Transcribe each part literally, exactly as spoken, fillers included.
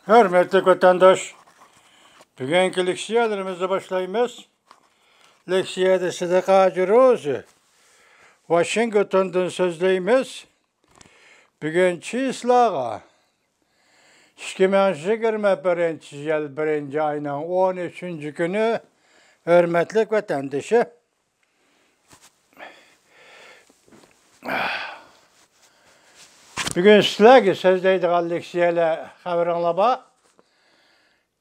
ھۆرمەتلىك ۋەتەنداش، بۈگۈنكى لېكسىيەلىرىمىزنى باشلايمىز. لېكسىيەدە سىدىق ھاجى روزى، ۋاشىنگتوندىن سۆزلەيمىز. بۈگۈن چىسلاغا، ئىككى مىڭ يىگىرمە بىرىنچى يىل بىرىنچى ئاينىڭ ئون ئۈچىنچى كۈنى، ھۆرمەتلىك ۋەتەندىشى. بۈگۈن سىلەرگە سۆزلەيدىغان لېكسىيەلەر خەۋىرىڭلار بار.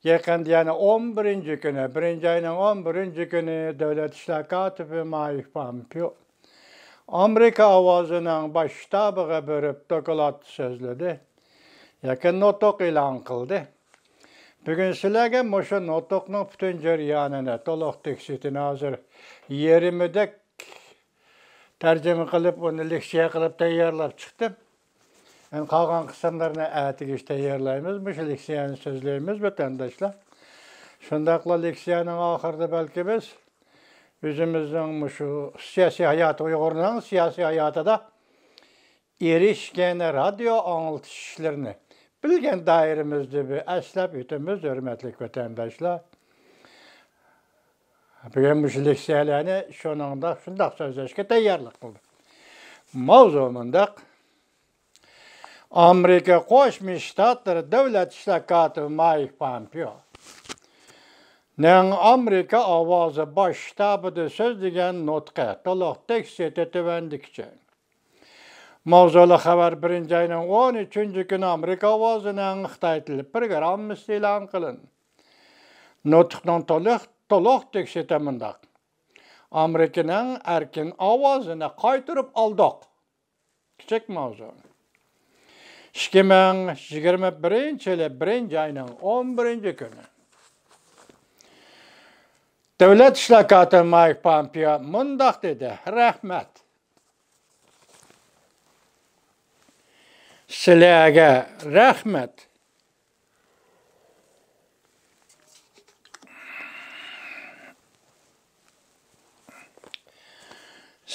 يېقىندا يەنە ئون بىرىنچى كۈنى، بىرىنچى ئاينىڭ ئون بىرىنچى كۈنى دۆلەت ئىشلار كاتىپى مايك پامپېئو ئامېرىكا ئاۋازىنىڭ باش شتابىغا بېرىپ دوكلات سۆزلىدى ياكى نۇتۇق ئېلان قىلدى. بۈگۈن سىلەرگە مۇشۇ نۇتۇقنىڭ پۈتۈن جەريانىنى، تولۇق تېكىستىنى ھازىر يېرىمىدەك تەرجىمە قىلىپ، ئۇنى لېكسىيە قىلىپ تەييارلاپ چىقتىم. ئەمدى قالغان قىسىملىرىنى ئەتىگىچە تەييارلايمىز. مۇشۇ لېكسىيەنى سۆزلەيمىز، ۋەتەنداشلار. شۇنداقلا لېكسىيەنىڭ ئاخىرىدا بەلكى بىز ئۆزىمىزنىڭ مۇشۇ سىياسىي ھاياتى، ئۇيغۇرنىڭ سىياسىي ھاياتىدا ئېرىشكەن رادىيو ئاڭلىتىش ئىشلىرىنى بىلگەن دائىرىمىزدە بىر ئەسلەپ ئۆتىمىز، ھۆرمەتلىك ۋەتەنداشلار. بۈگۈن مۇشۇ لېكسىيەلەرنى شۇنىڭدا شۇنداق سۆزلەشكە تەييارلىق قىلدىم. ماۋزۇ مۇنداق. ئامېرىكا قوشما شتاتلىرى دۆلەت ئىشلار كاتىپى مايك پامپېئونىڭ ئامېرىكا ئاۋازى باش شتابىدا سۆزلىگەن نۇتقى، تولۇق تېكىستى تۆۋەندىكىچە. ماۋزۇلۇق خەۋەر بىرىنچى ئاينىڭ ئون ئۈچىنچى كۈنى ئامېرىكا ئاۋازىنىڭ خىتاي تىلى پروگراممىسىدا ئېلان قىلىندى. نۇتۇقنىڭ تولۇق، تولۇق تېكىستى مۇنداق. ئامېرىكىنىڭ ئەركىن ئاۋازىنى قايتۇرۇپ ئالدۇق. كىچىك ماۋزۇ. ئىككى مىڭ يىگىرمە بىرىنچى يىلى بىرىنچى ئاينىڭ ئون بىرىنچى كۈنى دۆلەت ئىشلار كاتىپى مايك پامپېئو مۇنداق دېدى: رەھمەت. سىلەرگە رەھمەت.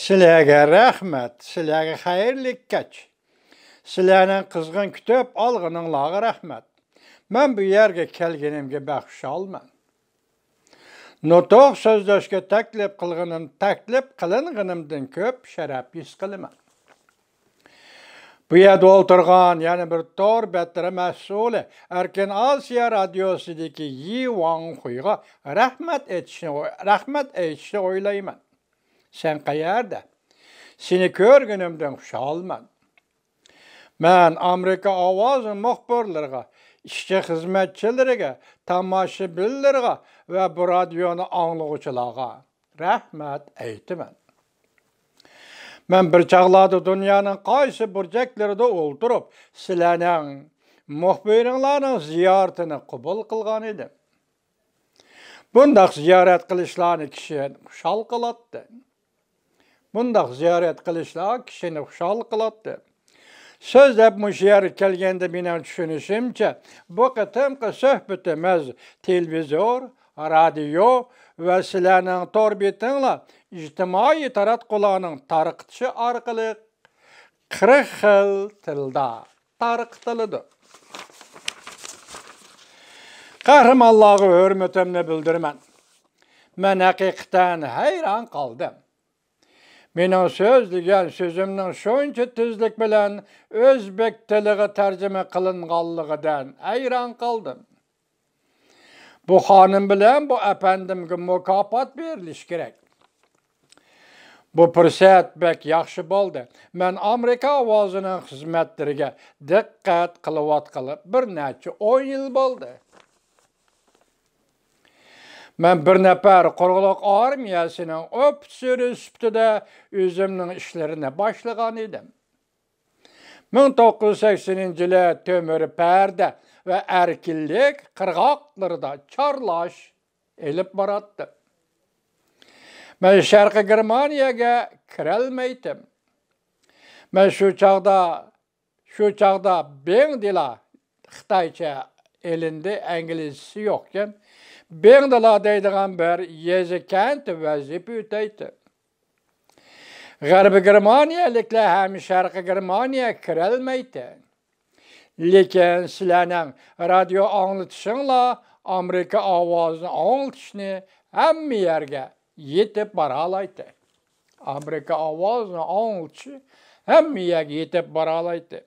سىلەرگە رەھمەت، سىلەرگە خەيرلىك كەچ. سىلەرنىڭ قىزغىن كۈتۈپ ئالغىنىڭلارغا رەھمەت. مەن بۇ يەرگە كەلگىنىمگە بەك خۇشالمەن. نۇتۇق سۆزلەشكە تەكلىپ قىلغىنىم، تەكلىپ قىلىنغىنىمدىن كۆپ شەرەپ ھېس قىلىمەن. بۇ يەردە ئولتۇرغان يەنە بىر تور بەتلىرى مەسئۇلى، ئەركىن ئاسىيا رادىيوسىدىكى يى ۋاڭخۇيغا رەھمەت ئېيتىشنى، رەھمەت ئېيتىشنى ئويلايمەن. سەن قەيەردە؟ سېنى كۆرگىنىمدىن خۇشالمەن. مەن ئامېرىكا ئاۋازى مۇخبىرلىرىغا، ئىشچى خىزمەتچىلىرىگە، تاماشىبىنلىرىغا ۋە بۇ رادىيونى ئاڭلىغۇچىلارغا رەھمەت ئېيتىمەن. مەن بىر چاغلاردا دۇنيانىڭ قايسى بۇرجەكلىرىدە ئولتۇرۇپ، سىلەرنىڭ، مۇخبىرىڭلارنىڭ زىيارىتىنى قوبۇل قىلغان ئىدىم. بۇنداق زىيارەت قىلىشلارنى كىشىنى خۇشال قىلاتتى. بۇنداق زىيارەت قىلىشلار كىشىنى خۇشال قىلاتتى. سۆزلەپ مۇشۇ يەرگە كەلگەندە، مېنىڭ چۈشىنىشىمچە، بۇ قېتىمقى سۆھبىتىمىز تېلېۋىزور، رادىيو ۋە سىلەرنىڭ تور بېتىڭلار، ئىجتىمائىي تاراتقۇلارنىڭ تارقىتىشى ئارقىلىق قىرىق خىل تىلدا تارقىتىلىدۇ. قەھرىمانلارغا ھۆرمىتىمنى بىلدۈرىمەن. مەن ھەقىقەتەن ھەيران قالدىم. مېنىڭ سۆزلىگەن سۆزۈمنىڭ شۇنچە تېزلىك بىلەن ئۆزبېك تىلىغا تەرجىمە قىلىنغانلىقىدىن ھەيران قالدىم. بۇ خانىم بىلەن بۇ ئەپەندىمگە مۇكاپات بېرىلىشى كېرەك. بۇ پۇرسەت بەك ياخشى بولدى. مەن ئامېرىكا ئاۋازىنىڭ خىزمەتلىرىگە دىققەت قىلىۋاتقىلى بىر نەچچە ئون يىل بولدى. مەن بىر نەپەر قۇرۇقلۇق ئارمىيەسىنىڭ ئوفىتسېرى سۈپىتىدە ئۆزۈمنىڭ ئىشلىرىنى باشلىغان ئىدىم. مىڭ توققۇز يۈز سەكسىنىنچى يىلى تۆمۈر پەردە ۋە ئەركىنلىك قىرغاقلىرىدا چارلاش ئېلىپ باراتتىم. مەن شەرقىي گېرمانىيەگە كىرەلمەيتتىم. مەن شۇ چاغدا، شۇ چاغدا بېڭدىلا، خىتايچە ئېلىندى، ئىنگلىزچىسى يوقكەن، بېڭدىلا دەيدىغان بىر يېزا كەنتتە ۋەزىپە ئۆتەيتتىم. غەربىي گېرمانىيەلىكلەر ھەم شەرقىي گېرمانىيەگە كىرەلمەيتتى. لېكىن سىلەرنىڭ رادىيو ئاڭلىتىشىڭلار ئامېرىكا ئاۋازىنى ئاڭلىتىشنى ھەممە يەرگە يېتىپ بارالايتتى. ئامېرىكا ئاۋازىنى ئاڭلىتىشى ھەممە يەرگە يېتىپ بارالايتتى.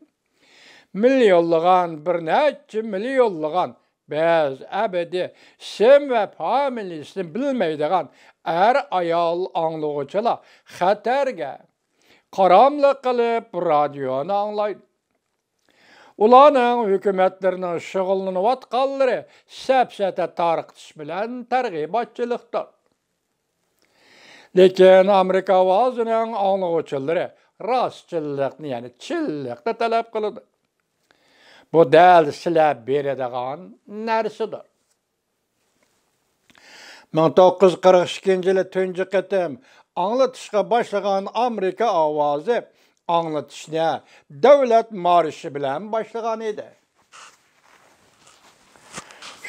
مىليونلىغان، بىر نەچچە مىليونلىغان بىز ئەبەدىي ئىسىم ۋە فامىلىسىنى بىلمەيدىغان ئەر-ئايال ئاڭلىغۇچىلار خەتەرگە قاراملىق قىلىپ رادىيونى ئاڭلايدۇ. ئۇلارنىڭ ھۆكۈمەتلىرىنىڭ شۇغۇللىنىۋاتقانلىرى سەپسەتە تارقىتىش بىلەن تەرغىباتچىلىقتۇر. لېكىن ئامېرىكا ئاۋازىنىڭ ئاڭلىغۇچىلىرى راستچىللىقنى، يەنى چىنلىقنى تەلەپ قىلىدۇ. بۇ دەل سىلەر بېرىدىغان نەرسىدۇر. مىڭ توققۇز يۈز قىرىق ئىككىنچى يىلى تۇنجى قېتىم ئاڭلىتىشقا باشلىغان ئامېرىكا ئاۋازى ئاڭلىتىشنى دۆلەت مارشى بىلەن باشلىغان ئىدى.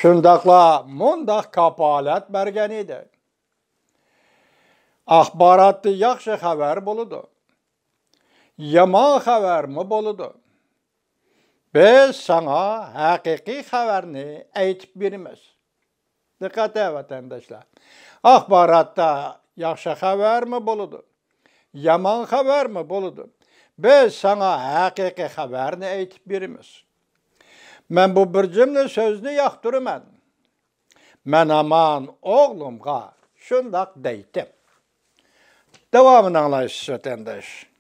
شۇنداقلا مۇنداق كاپالەت بەرگەن ئىدى. ئاخباراتتا ياخشى خەۋەر بولىدۇ، يامان خەۋەرمۇ بولىدۇ. بىز ساڭا ھەقىقىي خەۋەرنى ئېيتىپ بېرىمىز. دىققەت، ۋەتەنداشلار. ئاخباراتتا ياخشى خەۋەرمۇ بولىدۇ، يامان خەۋەرمۇ بولىدۇ. بىز ساڭا ھەقىقىي خەۋەرنى ئېيتىپ بېرىمىز. مەن بۇ بىر جۈملە سۆزنى ياقتۇرىمەن. مەن ھامان ئوغلۇمغا شۇنداق دەيتتىم. داۋامىنى ئاڭلايسىز، ۋەتەنداش.